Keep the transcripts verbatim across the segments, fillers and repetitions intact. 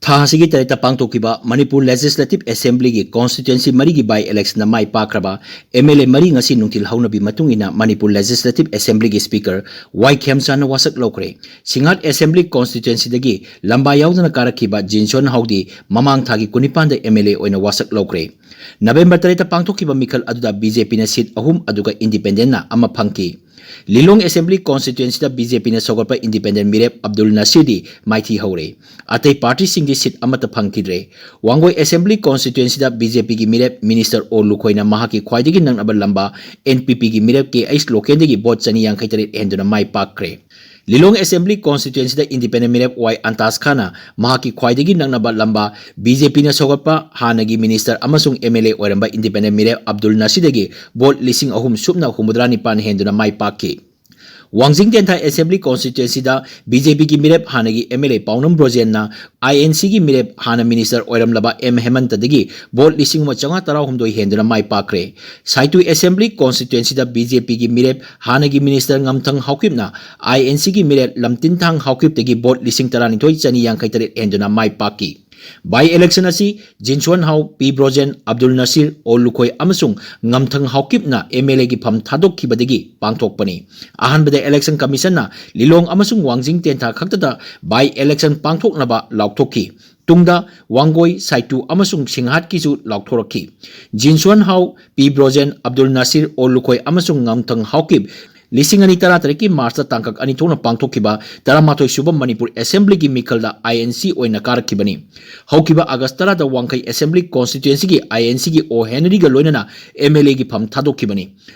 ꯊꯥ ꯑꯁꯤꯒꯤ ꯇꯔꯦꯠꯇ ꯄꯥꯡꯊꯣꯛꯈꯤꯕ ꯃꯅꯤꯄꯨꯔ Legislative Assemblyꯒꯤ constituency ꯃꯔꯤꯒꯤ by electionꯗ ꯃꯥꯏ ꯄꯥꯛꯈ꯭ꯔꯕ MLA ꯃꯔꯤ ꯉꯁꯤ ꯅꯨꯡꯊꯤꯜ ꯍꯧꯅꯕꯤ ꯃꯇꯨꯡ ꯏꯟꯅ ꯃꯅꯤꯄꯨꯔ Legislative Assemblyꯒꯤ Speaker ꯋꯥꯏ ꯈꯦꯝꯆꯥꯟꯅ ꯋꯥꯁꯛ ꯂꯧꯈ꯭ꯔꯦ꯫ ꯁꯤꯡꯍꯥꯠ Assembly constituencyꯗꯒꯤ ꯂꯝꯕꯥ ꯌꯥꯎꯗꯅ ꯀꯥꯔꯛꯈꯤꯕ ꯖꯤꯟꯁꯣꯟ ꯍꯥꯎꯗꯤ ꯃꯃꯥꯡ ꯊꯥꯒꯤ ꯀꯨꯟꯅꯤꯄꯥꯟꯗ MLA ꯑꯣꯏꯅ ꯋꯥꯁꯛ ꯂꯧꯈ꯭ꯔꯦ꯫ November ꯇꯔꯦꯠꯇ ꯄꯥꯡꯊꯣꯛꯈꯤꯕ ꯃꯤꯈꯜ ꯑꯗꯨꯗ BJPꯅ seat ꯑꯍꯨꯝ ꯑꯗꯨꯒ independentꯅ ꯑꯃ ꯐꯪꯈꯤ꯫ ꯂꯤꯂꯣꯡ Assembly constituencyꯗ BJPꯅ ꯁꯧꯒꯠꯄ independent ꯃꯤꯔꯦꯞ ꯑꯕꯗꯨꯜ ꯅꯁꯤꯔꯗꯤ ꯃꯥꯏꯊꯤ ꯍꯧꯔꯦ꯫ ꯑꯇꯩ partyꯁꯤꯡꯗꯤ seat ꯑꯃꯠꯇ ꯐꯪꯈꯤꯗ꯭ꯔꯦ꯫ ꯋꯥꯡꯒꯣꯏ Assembly constituencyꯗ BJPꯒꯤ ꯃꯤꯔꯦꯞ Minister ꯑꯣ ꯂꯨꯈꯣꯏꯅ ꯃꯍꯥꯛꯀꯤ ꯈ꯭ꯋꯥꯏꯗꯒꯤ ꯅꯛꯅꯕ ꯂꯝꯕꯥ NPPꯒꯤ ꯃꯤꯔꯦꯞ ꯀꯦ ꯑꯩꯆ ꯂꯣꯀꯦꯟꯗꯒꯤ vote ꯆꯅꯤ ꯌꯥꯡꯈꯩ ꯇꯔꯦꯠ ꯍꯦꯟꯗꯨꯅ ꯃꯥꯏ ꯄꯥꯛꯈ꯭ꯔꯦ꯫ ꯂꯤꯂꯣꯡ Assembly constituencyꯗ independent ꯃꯤꯔꯦꯞ ꯋꯥꯏ ꯑꯟꯇꯥꯖ ꯈꯥꯟꯅ ꯃꯍꯥꯛꯀꯤ ꯈ꯭ꯋꯥꯏꯗꯒꯤ ꯅꯛꯅꯕ ꯂꯝꯕꯥ BJPꯅ ꯁꯧꯒꯠꯄ ꯍꯥꯟꯅꯒꯤ minister ꯑꯃꯁꯨꯡ MLA ꯑꯣꯏꯔꯝꯕ independent ꯃꯤꯔꯦꯞ ꯑꯕꯗꯨꯜ ꯅꯁꯤꯔꯗꯒꯤ vote ꯂꯤꯁꯤꯡ ꯑꯍꯨꯝ ꯁꯨꯞꯅ ꯍꯨꯝꯐꯨꯇꯔꯥ ꯅꯤꯄꯥꯟ ꯍꯦꯟꯗꯨꯅ ꯃꯥꯏ ꯄꯥꯛꯈꯤ꯫ ꯋꯥꯡꯖꯤꯡ ꯇꯦꯟꯊꯥ Assembly constituencyꯗ BJPꯒꯤ ꯃꯤꯔꯦꯞ ꯍꯥꯟꯅꯒꯤ MLA ꯄꯥꯎꯅꯝ ꯕ꯭ꯔꯣꯖꯦꯟꯅ INCꯒꯤ ꯃꯤꯔꯦꯞ ꯍꯥꯟꯅ minister ꯑꯣꯏꯔꯝꯂꯕ ꯑꯦꯝ ꯍꯦꯃꯟꯇꯗꯒꯤ vote ꯂꯤꯁꯤꯡ ꯑꯃ ꯆꯥꯝꯃꯉꯥ ꯇꯔꯥꯍꯨꯝꯗꯣꯏ ꯍꯦꯟꯗꯨꯅ ꯃꯥꯏ ꯄꯥꯛꯈ꯭ꯔꯦ꯫ ꯁꯥꯏꯇꯨ Assembly constituencyꯗ BJPꯒꯤ ꯃꯤꯔꯦꯞ ꯍꯥꯟꯅꯒꯤ minister ꯉꯝꯊꯪ ꯍꯥꯎꯀꯤꯞꯅ INCꯒꯤ ꯃꯤꯔꯦꯞ ꯂꯝꯇꯤꯟꯊꯥꯡ ꯍꯥꯎꯀꯤꯞꯇꯒꯤ vote ꯂꯤꯁꯤꯡ ꯇꯔꯥꯅꯤꯊꯣꯏ ꯆꯅꯤ ꯌꯥꯡꯈꯩ ꯇꯔꯦꯠ ꯍꯦꯟꯗꯨꯅ ꯃꯥꯏ ꯄꯥꯛꯈꯤ꯫ By election ꯑꯁꯤ ꯖꯤꯟꯁꯣꯟ ꯍꯥꯎ, ꯄꯤ ꯕ꯭ꯔꯣꯖꯦꯟ, ꯑꯕꯗꯨꯜ ꯅꯁꯤꯔ, ꯑꯣ ꯂꯨꯈꯣꯏ ꯑꯃꯁꯨꯡ ꯉꯝꯊꯪ ꯍꯥꯎꯀꯤꯞꯅ MLAꯒꯤ ꯐꯝ ꯊꯥꯗꯣꯛꯈꯤꯕꯗꯒꯤ ꯄꯥꯡꯊꯣꯛꯄꯅꯤ꯫ ꯑꯍꯥꯟꯕꯗ Election Commissionꯅ ꯂꯤꯂꯣꯡ ꯑꯃꯁꯨꯡ ꯋꯥꯡꯖꯤꯡ ꯇꯦꯟꯊꯥ ꯈꯛꯇꯗ by election ꯄꯥꯡꯊꯣꯛꯅꯕ ꯂꯥꯎꯊꯣꯛꯈꯤ꯫ ꯇꯨꯡꯗ ꯋꯥꯡꯒꯣꯏ, ꯁꯥꯏꯇꯨ ꯑꯃꯁꯨꯡ ꯁꯤꯡꯍꯥꯠꯀꯤꯁꯨ ꯂꯥꯎꯊꯣꯔꯛꯈꯤ꯫ ꯖꯤꯟꯁꯣꯟ ꯍꯥꯎ, ꯄꯤ ꯕ꯭ꯔꯣꯖꯦꯟ, ꯑꯕꯗꯨꯜ ꯅꯁꯤꯔ, ꯑꯣ ꯂꯨꯈꯣꯏ ꯑꯃꯁꯨꯡ ꯉꯝꯊꯪ ꯍꯥꯎꯀꯤꯞ ꯂꯤꯁꯤꯡ ꯑꯅꯤ ꯇꯔꯥꯇꯔꯦꯠꯀꯤ Marchꯇ ꯇꯥꯡꯀꯛ ꯑꯅꯤ ꯊꯣꯛꯅ ꯄꯥꯡꯊꯣꯛꯈꯤꯕ ꯇꯔꯥꯃꯥꯊꯣꯏ ꯁꯨꯕ ꯃꯅꯤꯄꯨꯔ Assemblyꯒꯤ ꯃꯤꯈꯜꯗ INC ꯑꯣꯏꯅ ꯀꯥꯔꯛꯈꯤꯕꯅꯤ꯫ ꯍꯧꯈꯤꯕ August ꯇꯔꯥꯗ ꯋꯥꯡꯈꯩ Assembly constituencyꯒꯤ INCꯒꯤ ꯑꯣ ꯍꯦꯅꯔꯤꯒ ꯂꯣꯏꯅꯅ MLAꯒꯤ ꯐꯝ ꯊꯥꯗꯣꯛꯈꯤꯕꯅꯤ꯫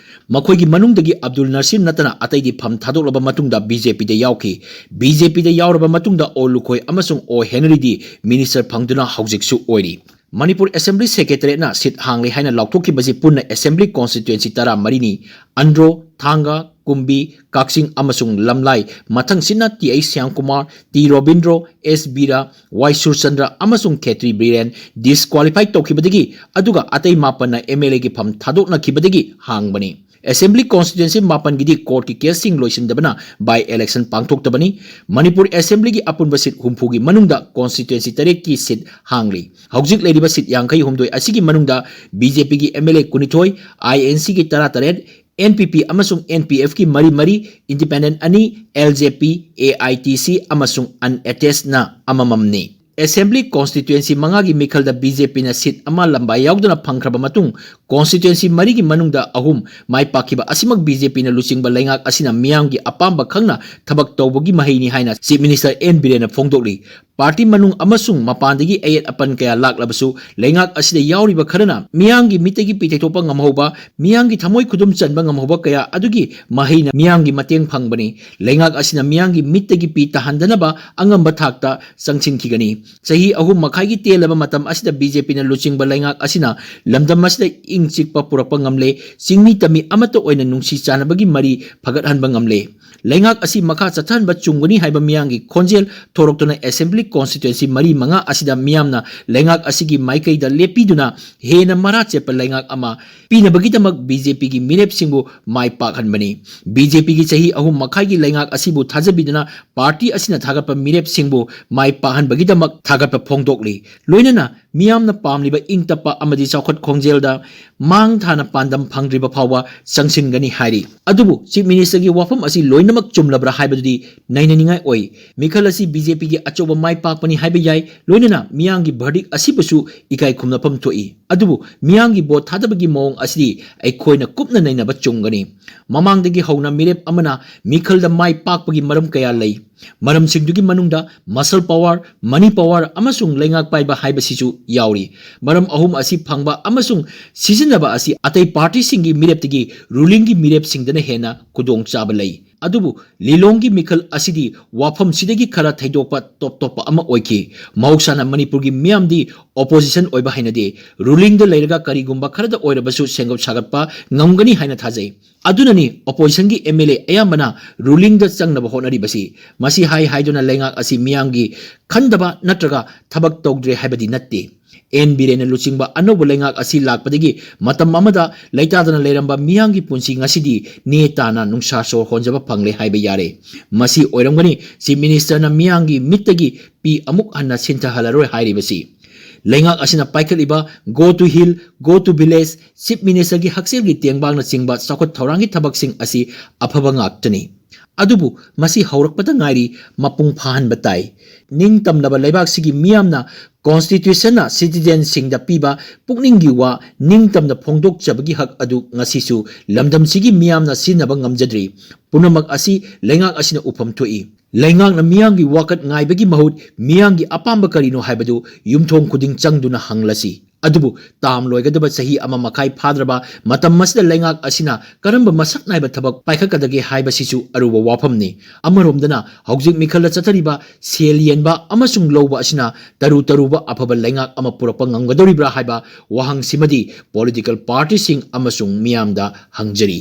ꯃꯈꯣꯏꯒꯤ ꯃꯅꯨꯡꯗꯒꯤ ꯑꯕꯗꯨꯜ ꯅꯁꯤꯔ ꯅꯠꯇꯅ ꯑꯇꯩꯗꯤ ꯐꯝ ꯊꯥꯗꯣꯛꯂꯕ ꯃꯇꯨꯡꯗ BJPꯗ ꯌꯥꯎꯈꯤ꯫ BJPꯗ ꯌꯥꯎꯔꯕ ꯃꯇꯨꯡꯗ ꯑꯣ ꯂꯨꯈꯣꯏ ꯑꯃꯁꯨꯡ ꯑꯣ ꯍꯦꯅꯔꯤꯗꯤ minister ꯐꯪꯗꯨꯅ ꯍꯧꯖꯤꯛꯁꯨ ꯑꯣꯏꯔꯤ꯫ ꯃꯅꯤꯄꯨꯔ Assembly Secretariatꯅ seat ꯍꯥꯡꯂꯦ ꯍꯥꯏꯅ ꯂꯥꯎꯊꯣꯛꯈꯤꯕꯁꯤ ꯄꯨꯟꯅ Assembly constituency ꯇꯔꯥꯃꯔꯤꯅꯤ꯫ ꯑꯟꯗ꯭ꯔꯣ, ꯊꯥꯡꯒ, ꯀꯨꯝꯕꯤ, ꯀꯛꯆꯤꯡ ꯑꯃꯁꯨꯡ ꯂꯝꯂꯥꯏ꯫ ꯃꯊꯪꯁꯤꯠꯅ T H Shyamkumar, T Robindro, ꯑꯦꯁ ꯕꯤꯔꯥ, ꯋꯥꯏ ꯁꯨꯔꯆꯟꯗ꯭ꯔ ꯑꯃꯁꯨꯡ ꯈꯦꯇ꯭ꯔꯤ ꯕꯤꯔꯦꯟ disqualify ꯇꯧꯈꯤꯕꯗꯒꯤ, ꯑꯗꯨꯒ ꯑꯇꯩ ꯃꯥꯄꯟꯅ MLAꯒꯤ ꯐꯝ ꯊꯥꯗꯣꯛꯅꯈꯤꯕꯗꯒꯤ ꯍꯥꯡꯕꯅꯤ꯫ Assembly constituency ꯃꯥꯄꯟꯒꯤꯗꯤ courtꯀꯤ caseꯁꯤꯡ ꯂꯣꯏꯁꯤꯟꯗꯕꯅ by election ꯄꯥꯡꯊꯣꯛꯇꯕꯅꯤ꯫ Manipur Assemblyꯒꯤ ꯑꯄꯨꯟꯕ seat ꯍꯨꯝꯐꯨꯒꯤ ꯃꯅꯨꯡꯗ constituency ꯇꯔꯦꯠꯀꯤ seat ꯍꯥꯡꯂꯤ꯫ ꯍꯧꯖꯤꯛ ꯂꯩꯔꯤꯕ seat ꯌꯥꯡꯈꯩ ꯍꯨꯝꯗꯣꯏ ꯑꯁꯤꯒꯤ ꯃꯅꯨꯡꯗ BJPꯒꯤ MLA ꯀꯨꯟꯅꯤꯊꯣꯏ, INCꯒꯤ ꯇꯔꯥꯇꯔꯦꯠ, NPP ꯑꯃꯁꯨꯡ NPFꯀꯤ ꯃꯔꯤ ꯃꯔꯤ, independent ꯑꯅꯤ, LJP, AITC ꯑꯃꯁꯨꯡ unattachedꯅ ꯑꯃꯃꯝꯅꯤ꯫ Assembly constituency ꯃꯉꯥꯒꯤ ꯃꯤꯈꯜꯗ BJPꯅ seat ꯑꯃ ꯂꯝꯕꯥ ꯌꯥꯎꯗꯅ ꯐꯪꯈ꯭ꯔꯕ ꯃꯇꯨꯡ, constituency ꯃꯔꯤꯒꯤ ꯃꯅꯨꯡꯗ ꯑꯍꯨꯝ ꯃꯥꯏ ꯄꯥꯛꯈꯤꯕ ꯑꯁꯤꯃꯛ BJPꯅ ꯂꯨꯆꯤꯡꯕ ꯂꯩꯉꯥꯛ ꯑꯁꯤꯅ ꯃꯤꯌꯥꯝꯒꯤ ꯑꯄꯥꯝꯕ ꯈꯪꯅ ꯊꯕꯛ ꯇꯧꯕꯒꯤ ꯃꯍꯩꯅꯤ ꯍꯥꯏꯅ Chief Minister N ꯕꯤꯔꯦꯟꯅ ꯐꯣꯡꯗꯣꯛꯂꯤ꯫ Party ꯃꯅꯨꯡ ꯑꯃꯁꯨꯡ ꯃꯄꯥꯟꯗꯒꯤ ꯑꯌꯦꯠ ꯑꯄꯟ ꯀꯌꯥ ꯂꯥꯛꯂꯕꯁꯨ, ꯂꯩꯉꯥꯛ ꯑꯁꯤꯗ ꯌꯥꯎꯔꯤꯕ ꯈꯔꯅ ꯃꯤꯌꯥꯝꯒꯤ ꯃꯤꯠꯇꯒꯤ ꯄꯤ ꯇꯩꯊꯣꯛꯄ ꯉꯝꯍꯧꯕ, ꯃꯤꯌꯥꯝꯒꯤ ꯊꯃꯣꯏ ꯈꯨꯗꯨꯝ ꯆꯟꯕ ꯉꯝꯍꯧꯕ ꯀꯌꯥ ꯑꯗꯨꯒꯤ ꯃꯍꯩꯅ ꯃꯤꯌꯥꯝꯒꯤ ꯃꯇꯦꯡ ꯐꯪꯕꯅꯤ꯫ ꯂꯩꯉꯥꯛ ꯑꯁꯤꯅ ꯃꯤꯌꯥꯝꯒꯤ ꯃꯤꯠꯇꯒꯤ ꯄꯤ ꯇꯥꯍꯟꯗꯅꯕ ꯑꯉꯝꯕ ꯊꯥꯛꯇ ꯆꯪꯁꯤꯟꯈꯤꯒꯅꯤ꯫ ꯆꯍꯤ ꯑꯍꯨꯝ ꯃꯈꯥꯏꯒꯤ ꯇꯦꯜꯂꯕ ꯃꯇꯝ ꯑꯁꯤꯗ BJPꯅ ꯂꯨꯆꯤꯡꯕ ꯂꯩꯉꯥꯛ ꯑꯁꯤꯅ ꯂꯝꯗꯝ ꯑꯁꯤꯗ ꯏꯪ ꯆꯤꯛꯄ ꯄꯨꯔꯛꯄ ꯉꯝꯂꯦ꯫ ꯆꯤꯡꯃꯤ ꯇꯝꯃꯤ ꯑꯃꯠꯇ ꯑꯣꯏꯅ ꯅꯨꯡꯁꯤ ꯆꯥꯟꯅꯕꯒꯤ ꯃꯔꯤ ꯐꯒꯠꯍꯟꯕ ꯉꯝꯂꯦ꯫ ꯂꯩꯉꯥꯛ ꯑꯁꯤ ꯃꯈꯥ ꯆꯠꯊꯍꯟꯕ ꯆꯨꯝꯒꯅꯤ ꯍꯥꯏꯕ ꯃꯤꯌꯥꯝꯒꯤ ꯈꯣꯟꯖꯦꯜ ꯊꯣꯔꯛꯇꯨꯅ Assembly constituency ꯃꯔꯤ ꯃꯉꯥ ꯑꯁꯤꯗ ꯃꯤꯌꯥꯝꯅ ꯂꯩꯉꯥꯛ ꯑꯁꯤꯒꯤ ꯃꯥꯏꯀꯩꯗ ꯂꯦꯞꯄꯤꯗꯨꯅ ꯍꯦꯟꯅ ꯃꯔꯥ ꯆꯦꯠꯄ ꯂꯩꯉꯥꯛ ꯑꯃ ꯄꯤꯅꯕꯒꯤꯗꯃꯛ BJPꯒꯤ ꯃꯤꯔꯦꯞꯁꯤꯡꯕꯨ ꯃꯥꯏ ꯄꯥꯛꯍꯟꯕꯅꯤ꯫ BJPꯒꯤ ꯆꯍꯤ ꯑꯍꯨꯝ ꯃꯈꯥꯏꯒꯤ ꯂꯩꯉꯥꯛ ꯑꯁꯤꯕꯨ ꯊꯥꯖꯕꯤꯗꯨꯅ party ꯑꯁꯤꯅ ꯊꯥꯒꯠꯄ ꯃꯤꯔꯦꯞꯁꯤꯡꯕꯨ ꯃꯥꯏ ꯄꯥꯛꯍꯟꯕꯒꯤꯗꯃꯛ ꯊꯥꯒꯠꯄ ꯐꯣꯡꯗꯣꯛꯂꯤ꯫ ꯂꯣꯏꯅꯅ ꯃꯤꯌꯥꯝꯅ ꯄꯥꯝꯂꯤꯕ ꯏꯪ ꯇꯞꯄ ꯑꯃꯗꯤ ꯆꯥꯎꯈꯠ ꯈꯣꯡꯖꯦꯜꯗ ꯃꯥꯡ ꯊꯥꯅ ꯄꯥꯟꯗꯝ ꯐꯪꯗ꯭ꯔꯤꯕ ꯐꯥꯎꯕ ꯆꯪꯁꯤꯟꯒꯅꯤ ꯍꯥꯏꯔꯤ꯫ ꯑꯗꯨꯕꯨ Chief Ministerꯒꯤ ꯋꯥꯐꯝ ꯑꯁꯤ ꯂꯣꯏꯅꯃꯛ ꯆꯨꯝꯂꯕ꯭ꯔꯥ ꯍꯥꯏꯕꯗꯨꯗꯤ ꯅꯩꯅꯅꯤꯡꯉꯥꯏ ꯑꯣꯏ꯫ ꯃꯤꯈꯜ ꯑꯁꯤ BJPꯒꯤ ꯑꯆꯧꯕ ꯃꯥꯏ ꯄꯥꯛꯄꯅꯤ ꯍꯥꯏꯕ ꯌꯥꯏ, ꯂꯣꯏꯅꯅ ꯃꯤꯌꯥꯝꯒꯤ verdict ꯑꯁꯤꯕꯨꯁꯨ ꯏꯀꯥꯏ ꯈꯨꯝꯅꯐꯝ ꯊꯣꯛꯏ꯫ ꯑꯗꯨꯕꯨ ꯃꯤꯌꯥꯝꯒꯤ vote ꯊꯥꯗꯕꯒꯤ ꯃꯑꯣꯡ ꯑꯁꯤꯗꯤ ꯑꯩꯈꯣꯏꯅ ꯀꯨꯞꯅ ꯅꯩꯅꯕ ꯆꯨꯝꯒꯅꯤ꯫ ꯃꯃꯥꯡꯗꯒꯤ ꯍꯧꯅ ꯃꯤꯔꯦꯞ ꯑꯃꯅ ꯃꯤꯈꯜꯗ ꯃꯥꯏ ꯄꯥꯛꯄꯒꯤ ꯃꯔꯝ ꯀꯌꯥ ꯂꯩ꯫ ꯃꯔꯝꯁꯤꯡꯗꯨꯒꯤ ꯃꯅꯨꯡꯗ muscle power, money power ꯑꯃꯁꯨꯡ ꯂꯩꯉꯥꯛ ꯄꯥꯏꯕ ꯍꯥꯏꯕꯁꯤꯁꯨ ꯌꯥꯎꯔꯤ꯫ ꯃꯔꯝ ꯑꯍꯨꯝ ꯑꯁꯤ ꯐꯪꯕ ꯑꯃꯁꯨꯡ ꯁꯤꯖꯤꯟꯅꯕ ꯑꯁꯤ ꯑꯇꯩ partyꯁꯤꯡꯒꯤ ꯃꯤꯔꯦꯞꯇꯒꯤ rulingꯒꯤ ꯃꯤꯔꯦꯞꯁꯤꯡꯗꯅ ꯍꯦꯟꯅ ꯈꯨꯗꯣꯡꯆꯥꯕ ꯂꯩ꯫ ꯑꯗꯨꯕꯨ ꯂꯤꯂꯣꯡꯒꯤ ꯃꯤꯈꯜ ꯑꯁꯤꯗꯤ ꯋꯥꯐꯝꯁꯤꯗꯒꯤ ꯈꯔ ꯊꯩꯗꯣꯛꯄ ꯇꯣꯞ ꯇꯣꯞꯄ ꯑꯃ ꯑꯣꯏꯈꯤ꯫ ꯃꯍꯧꯁꯥꯅ ꯃꯅꯤꯄꯨꯔꯒꯤ ꯃꯤꯌꯥꯝꯗꯤ opposition ꯑꯣꯏꯕ ꯍꯩꯅꯗꯦ꯫ Rulingꯗ ꯂꯩꯔꯒ ꯀꯔꯤꯒꯨꯝꯕ ꯈꯔꯗ ꯑꯣꯏꯔꯕꯁꯨ ꯁꯦꯝꯒꯠ ꯁꯥꯒꯠꯄ ꯉꯝꯒꯅꯤ ꯍꯥꯏꯅ ꯊꯥꯖꯩ꯫ ꯑꯗꯨꯅꯅꯤ oppositionꯒꯤ MLA ꯑꯌꯥꯝꯕꯅ rulingꯗ ꯆꯪꯅꯕ ꯍꯣꯠꯅꯔꯤꯕꯁꯤ꯫ ꯃꯁꯤ ꯍꯥꯏ ꯍꯥꯏꯗꯨꯅ ꯂꯩꯉꯥꯛ ꯑꯁꯤ ꯃꯤꯌꯥꯝꯒꯤ ꯈꯟꯗꯕ ꯅꯠꯇ꯭ꯔꯒ ꯊꯕꯛ ꯇꯧꯗ꯭ꯔꯦ ꯍꯥꯏꯕꯗꯤ ꯅꯠꯇꯦ꯫ ꯑꯦꯟ ꯕꯤꯔꯦꯟꯅ ꯂꯨꯆꯤꯡꯕ ꯑꯅꯧꯕ ꯂꯩꯉꯥꯛ ꯑꯁꯤ ꯂꯥꯛꯄꯗꯒꯤ ꯃꯇꯝ ꯑꯃꯗ ꯂꯩꯇꯥꯗꯅ ꯂꯩꯔꯝꯕ ꯃꯤꯌꯥꯝꯒꯤ ꯄꯨꯟꯁꯤ ꯉꯁꯤꯗꯤ ꯅꯦ ꯇꯥꯅ ꯅꯨꯡꯁꯥ ꯁꯣꯔ ꯍꯣꯟꯖꯕ ꯐꯪꯂꯦ ꯍꯥꯏꯕ ꯌꯥꯔꯦ꯫ ꯃꯁꯤ ꯑꯣꯏꯔꯝꯒꯅꯤ ꯆꯤꯐ ꯃꯤꯅꯤꯁꯇꯔꯅ ꯃꯤꯌꯥꯝꯒꯤ ꯃꯤꯠꯇꯒꯤ ꯄꯤ ꯑꯃꯨꯛ ꯍꯟꯅ ꯁꯤꯟꯊꯍꯜꯂꯔꯣꯏ ꯍꯥꯏꯔꯤꯕꯁꯤ꯫ ꯂꯩꯉꯥꯛ ꯑꯁꯤꯅ ꯄꯥꯏꯈꯠꯂꯤꯕ Go to Hill, Go to Village, chief ꯃꯤꯅꯤꯁꯇꯔꯒꯤ ꯍꯛꯁꯦꯜꯒꯤ ꯇꯦꯡꯕꯥꯡꯅꯆꯤꯡꯕ ꯆꯥꯎꯈꯠ ꯊꯧꯔꯥꯡꯒꯤ ꯊꯕꯛꯁꯤꯡ ꯑꯁꯤ ꯑꯐꯕ ꯉꯥꯛꯇꯅꯤ꯫ ꯑꯗꯨꯕꯨ ꯃꯁꯤ ꯍꯧꯔꯛꯄꯗ ꯉꯥꯏꯔꯤ, ꯃꯄꯨꯡ ꯐꯥꯍꯟꯕ ꯇꯥꯏ꯫ ꯅꯤꯡꯇꯝꯂꯕ ꯂꯩꯕꯥꯛꯁꯤꯒꯤ ꯃꯤꯌꯥꯝꯅ ꯀꯣꯟꯁꯇꯤꯇ꯭ꯌꯨꯁꯟꯅ ꯁꯤꯇꯤꯖꯦꯟꯁꯤꯡꯗ ꯄꯤꯕ ꯄꯨꯛꯅꯤꯡꯒꯤ ꯋꯥ ꯅꯤꯡꯇꯝꯅ ꯐꯣꯡꯗꯣꯛꯆꯕꯒꯤ ꯍꯛ ꯑꯗꯨ ꯉꯁꯤꯁꯨ ꯂꯝꯗꯝꯁꯤꯒꯤ ꯃꯤꯌꯥꯝꯅ ꯁꯤꯖꯤꯟꯅꯕ ꯉꯝꯖꯗ꯭ꯔꯤ꯫ ꯄꯨꯝꯅꯃꯛ ꯑꯁꯤ ꯂꯩꯉꯥꯛ ꯑꯁꯤꯅ ꯎꯐꯝ ꯊꯣꯛꯏ꯫ ꯂꯩꯉꯥꯛꯅ ꯃꯤꯌꯥꯝꯒꯤ ꯋꯥꯀꯠ ꯉꯥꯏꯕꯒꯤ ꯃꯍꯨꯠ ꯃꯤꯌꯥꯝꯒꯤ ꯑꯄꯥꯝꯕ ꯀꯔꯤꯅꯣ ꯍꯥꯏꯕꯗꯨ ꯌꯨꯝꯊꯣꯡ ꯈꯨꯗꯤꯡ ꯆꯪꯗꯨꯅ ꯍꯪꯂꯁꯤ꯫ ꯑꯗꯨꯕꯨ ꯇꯥꯝ ꯂꯣꯏꯒꯗꯕ ꯆꯍꯤ ꯑꯃ ꯃꯈꯥꯏ ꯐꯥꯗ꯭ꯔꯕ ꯃꯇꯝ ꯑꯁꯤꯗ ꯂꯩꯉꯥꯛ ꯑꯁꯤꯅ ꯀꯔꯝꯕ ꯃꯁꯛ ꯅꯥꯏꯕ ꯊꯕꯛ ꯄꯥꯏꯈꯠꯀꯗꯒꯦ ꯍꯥꯏꯕꯁꯤꯁꯨ ꯑꯔꯨꯕ ꯋꯥꯐꯝꯅꯤ꯫ ꯑꯃꯔꯣꯝꯗꯅ ꯍꯧꯖꯤꯛ ꯃꯤꯈꯜꯗ ꯆꯠꯊꯔꯤꯕ ꯁꯦꯜ ꯌꯦꯟꯕ ꯑꯃꯁꯨꯡ ꯂꯧꯕ ꯑꯁꯤꯅ ꯇꯔꯨ ꯇꯔꯨꯕ ꯑꯐꯕ ꯂꯩꯉꯥꯛ ꯑꯃ ꯄꯨꯔꯛꯄ ꯉꯝꯒꯗꯧꯔꯤꯕ꯭ꯔꯥ ꯍꯥꯏꯕ ꯋꯥꯍꯪꯁꯤꯃꯗꯤ ꯄꯣꯂꯤꯇꯤꯀꯦꯜ ꯄꯥꯔꯇꯤꯁꯤꯡ ꯑꯃꯁꯨꯡ ꯃꯤꯌꯥꯝꯗ ꯍꯪꯖꯔꯤ꯫